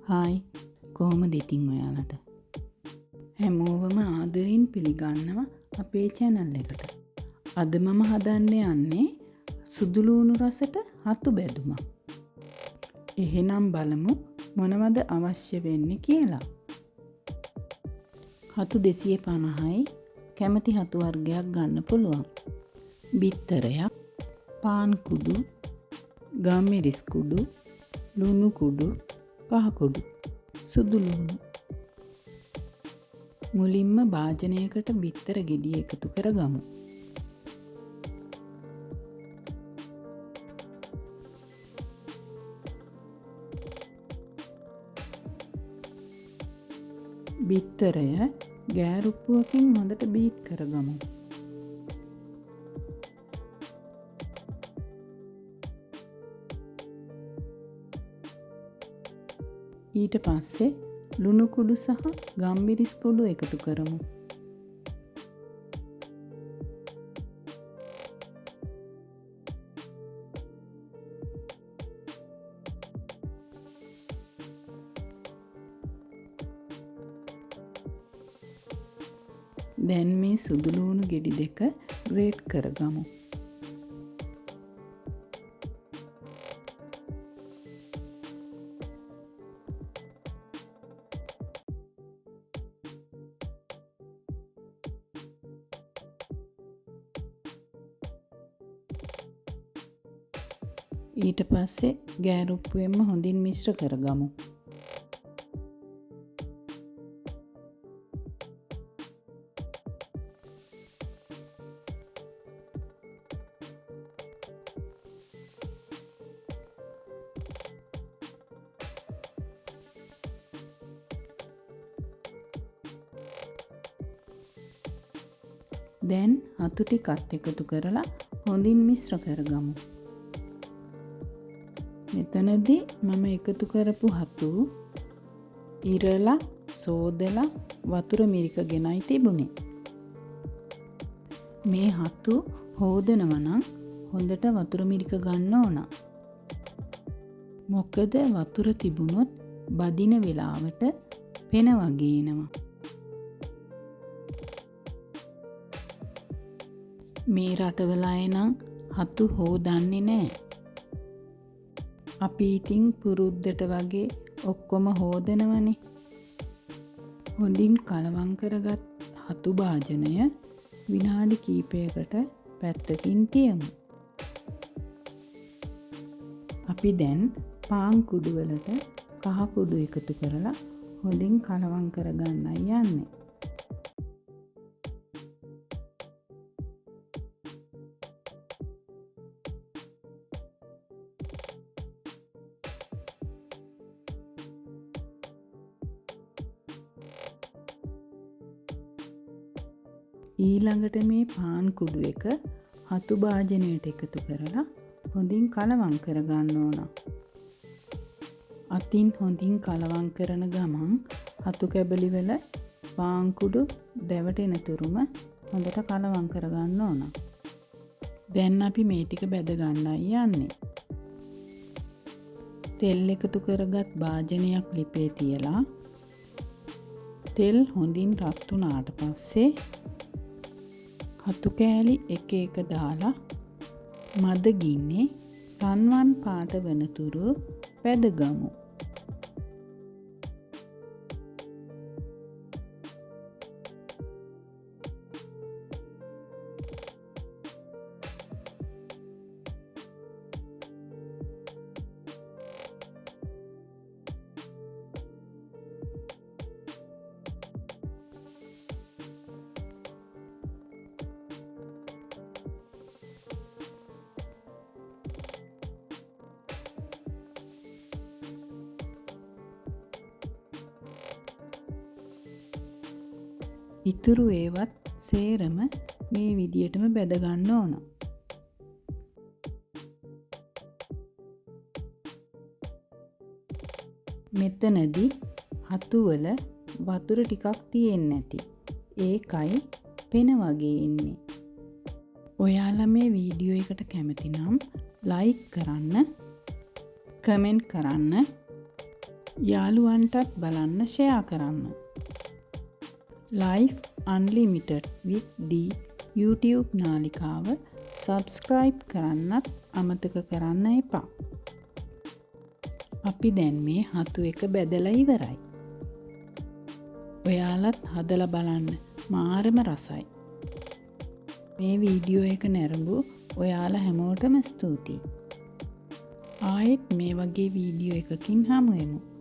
Hi, කොහොමද ඉතින් ඔයාලට? හැමෝවම ආදරෙන් පිළිගන්නවා අපේ චැනල් එකට. අද මම හදන්න යන්නේ සුදුලූණු රසට හතු බැදුමක්. එහෙනම් බලමු මොනවද අවශ්‍ය වෙන්නේ කියලා. හතු 250යි, කැමති හතු වර්ගයක් ගන්න පුළුවන්. බිත්තරයක්, පාන් කුඩු, ගම්මිරිස් කුඩු, ලුණු කුඩු, කහ කුඩු, සුදු ලුණු. මුලින්ම භාජනයකට බිත්තර ගෙඩිය එකතු කරගමු. බිත්තරය ගෑරුප්පුවකින් හොඳට බීට් කරගමු. ඊට පස්සේ ලුණු කුඩු සහ ගම්මිරිස් කුඩු එකතු කරමු. දැන් මේ සුදු ලුණු ගෙඩි දෙක ග්‍රේට් කරගමු. ඊට පස්සේ ගෑරුප්පුවෙන්ම හොඳින් මිශ්‍ර කරගමු. දැන් හතු ටිකත් එකතු කරලා හොඳින් මිශ්‍ර කරගමු. මෙතනදී මම එකතු කරපු හතු ඉරලා සෝදලා වතුර මිරිකගෙනයි තිබුණේ. මේ හතු හෝදනවා නම් හොඳට වතුර මිරික ගන්න ඕන. මොකද වතුර තිබුණොත් බදින වෙලාවට පෙන වගේ එනවා. මේ රටවල අය නම් හතු හෝදන්නේ නෑ. අපි ඉතින් පුරුද්දට වගේ ඔක්කොම හෝදනවනේ. හොඳින් කලවම් කරගත් හතු භාජනය විනාඩි කිහිපයකට පැත්තකින් තියමු. අපි දැන් පාන් කුඩු වලට කහ කුඩු එකතු කරලා හොඳින් කලවම් කරගන්නයි යන්නේ. ඊළඟට මේ පාන් කුඩු එක හතු භාජනයට එකතු කරලා හොඳින් කලවම් කරගන්න ඕන. අතින් හොඳින් කලවම් කරන ගමන් හතු කැබලි වල පාන් කුඩු දැවටෙන තුරුම හොඳට කලවම් කරගන්න ඕන. දැන් අපි මේ ටික බැද ගන්නයි යන්නේ. තෙල් එකතු කරගත් භාජනයක් ලිපේ තියලා තෙල් හොඳින් රත් වුණාට පස්සේ හතු කෑලි එක එක දාලා මද ගින්නේ රන්වන් පාට වනතුරු පැදගමු. ඉතුරු ඒවත් සේරම මේ විදියටම බැද ගන්න ඕන. මෙතනදි හතු වල වතුර ටිකක් තියෙන්නේ නැති. ඒකයි පෙන වගේ එන්නේ. ඔයාලා මේ වීඩියෝ එකට කැමති නම් ලයික් කරන්න, කමෙන්ට් කරන්න, යාළුවන්ටත් බලන්න ෂෙයා කරන්න. Life Unlimited with D YouTube නාලිකාව සබ්ස්ක්‍රයිබ් කරන්නත් අමතක කරන්න එපා. අපි දැන් මේ හතු එක බැදලා ඉවරයි. ඔයාලත් හදලා බලන්න, මාරම රසයි. මේ වීඩියෝ එක නැරඹූ ඔයාලා හැමෝටම ස්තුතියි. ආයෙත් මේ වගේ වීඩියෝ එකකින් හමුවෙමු.